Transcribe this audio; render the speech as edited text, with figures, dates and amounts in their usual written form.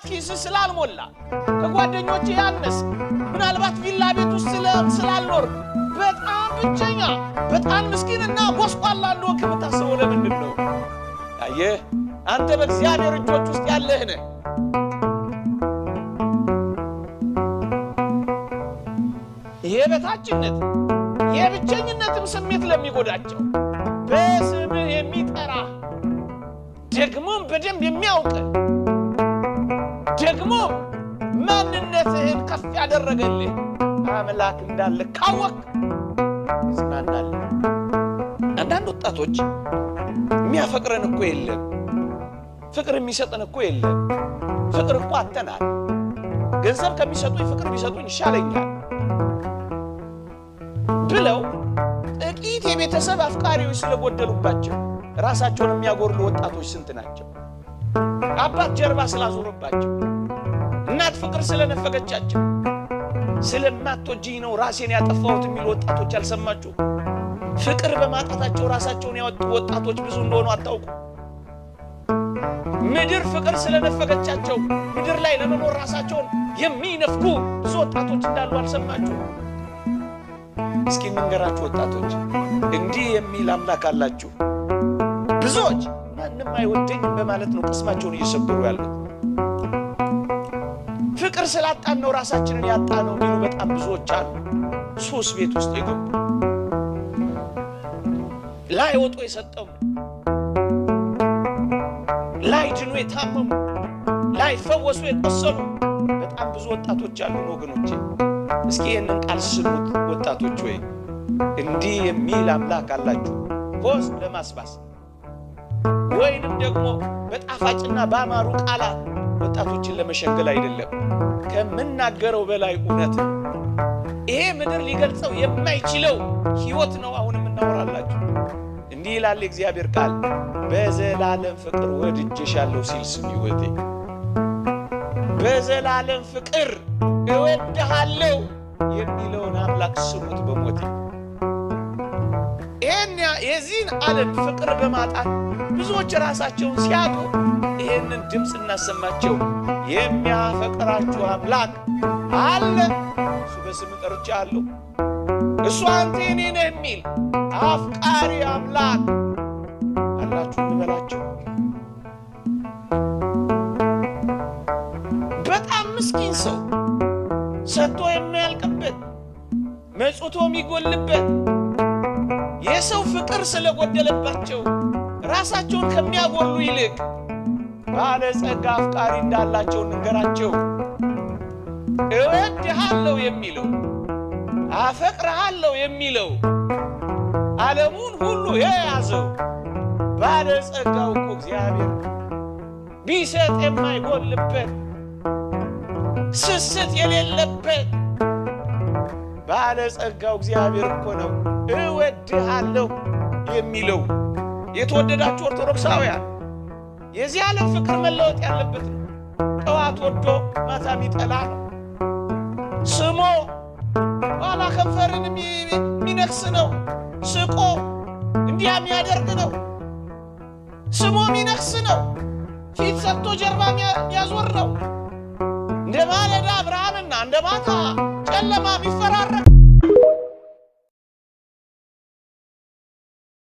ኪስ ስላልሞላ፣ ከጓደኞች ያነስ፣ ምናልባት ቪላ ቤት ውስጥ ስላልኖር በጣም ብቸኛ፣ በጣም ምስኪንና ጎስቋላ እንደሆንክ የምታስበው ለምንድን ነው? አየህ፣ አንተ በእግዚአብሔር እጆች ውስጥ ያለህ ነህ። የበታችነት የብቸኝነትም ስሜት ለሚጎዳቸው በስምህ የሚጠራ፣ ደግሞም በደንብ የሚያውቅ፣ ደግሞም ማንነትህን ከፍ ያደረገልህ አምላክ እንዳለ ካወቅ ጽናናለህ። አንዳንድ ወጣቶች የሚያፈቅረን እኮ የለም፣ ፍቅር የሚሰጠን እኮ የለም፣ ፍቅር እኮ አጥተናል፣ ገንዘብ ከሚሰጡኝ ፍቅር ቢሰጡኝ ይሻለኛል ብለው ጥቂት የቤተሰብ አፍቃሪዎች ስለጎደሉባቸው ራሳቸውን የሚያጎርሉ ወጣቶች ስንት ናቸው? አባት ጀርባ ስላዞረባቸው፣ እናት ፍቅር ስለነፈገቻቸው፣ ስለማትወጂኝ ነው ራሴን ያጠፋሁት የሚሉ ወጣቶች አልሰማችሁ? ፍቅር በማጣታቸው ራሳቸውን ያወጡ ወጣቶች ብዙ እንደሆኑ አታውቁ? ምድር ፍቅር ስለነፈገቻቸው ምድር ላይ ለመኖር ራሳቸውን የሚነፍጉ ብዙ ወጣቶች እንዳሉ አልሰማችሁ? እስኪ እንንገራችሁ ወጣቶች፣ እንዲህ የሚል አምላክ አላችሁ። ብዙዎች ማንም አይወደኝም በማለት ነው ቅስማቸውን እየሰበሩ ያሉት። ፍቅር ስላጣን ነው ራሳችንን ያጣነው የሚሉ በጣም ብዙዎች አሉ። ሱስ ቤት ውስጥ የገቡ፣ ላይ ወጡ የሰጠሙ፣ ላይ ድኑ የታመሙ፣ ላይ ፈወሱ የቆሰሉ በጣም ብዙ ወጣቶች አሉን ወገኖቼ። እስኪ ይህንን ቃል ስሙት ወጣቶች፣ ወይ እንዲህ የሚል አምላክ አላችሁ። ፖዝ ለማስባስ ወይንም ደግሞ በጣፋጭና በአማሩ ቃላት ወጣቶችን ለመሸንገል አይደለም። ከምናገረው በላይ እውነት ነው። ይሄ ምድር ሊገልጸው የማይችለው ሕይወት ነው አሁን የምናወራላችሁ። እንዲህ ይላል የእግዚአብሔር ቃል፣ በዘላለም ፍቅር ወድጄሻለሁ ሲል ስሚ እህቴ፣ በዘላለም ፍቅር እወድሃለሁ የሚለውን አምላክ ስሙት በሞቴ። ይሄን የዚህን ዓለም ፍቅር በማጣት ብዙዎች ራሳቸውን ሲያጡ ይሄንን ድምፅ እናሰማቸው። የሚያፈቅራችሁ አምላክ አለ። እሱ በስም ጠርቼሃለሁ፣ እሱ አንተ የኔ ነህ የሚል አፍቃሪ አምላክ አላችሁ እንበላቸው። በጣም ምስኪን ሰው፣ ሰጥቶ የማያልቅበት፣ መጽቶ የሚጎልበት፣ የሰው ፍቅር ስለጎደለባቸው ራሳቸውን ከሚያጎሉ ይልቅ ባለጸጋ አፍቃሪ እንዳላቸው እንንገራቸው። እወድሃለሁ የሚለው፣ አፈቅርሃለሁ የሚለው፣ ዓለሙን ሁሉ የያዘው ባለጸጋው እኮ እግዚአብሔር፣ ቢሰጥ የማይጎልበት፣ ስስት የሌለበት ባለጸጋው እግዚአብሔር እኮ ነው እወድሃለሁ የሚለው። የተወደዳችሁ ኦርቶዶክሳውያን፣ የዚህ ዓለም ፍቅር መለወጥ ያለበት ነው። ጠዋት ወዶ ማታ የሚጠላ ነው። ስሞ ኋላ ከንፈርን የሚነክስ ነው። ስቆ እንዲያ የሚያደርግ ነው። ስሞ የሚነክስ ነው። ፊት ሰጥቶ ጀርባ የሚያዞር ነው። እንደ ማለዳ ብርሃንና እንደ ማታ ጨለማ የሚፈራረቅ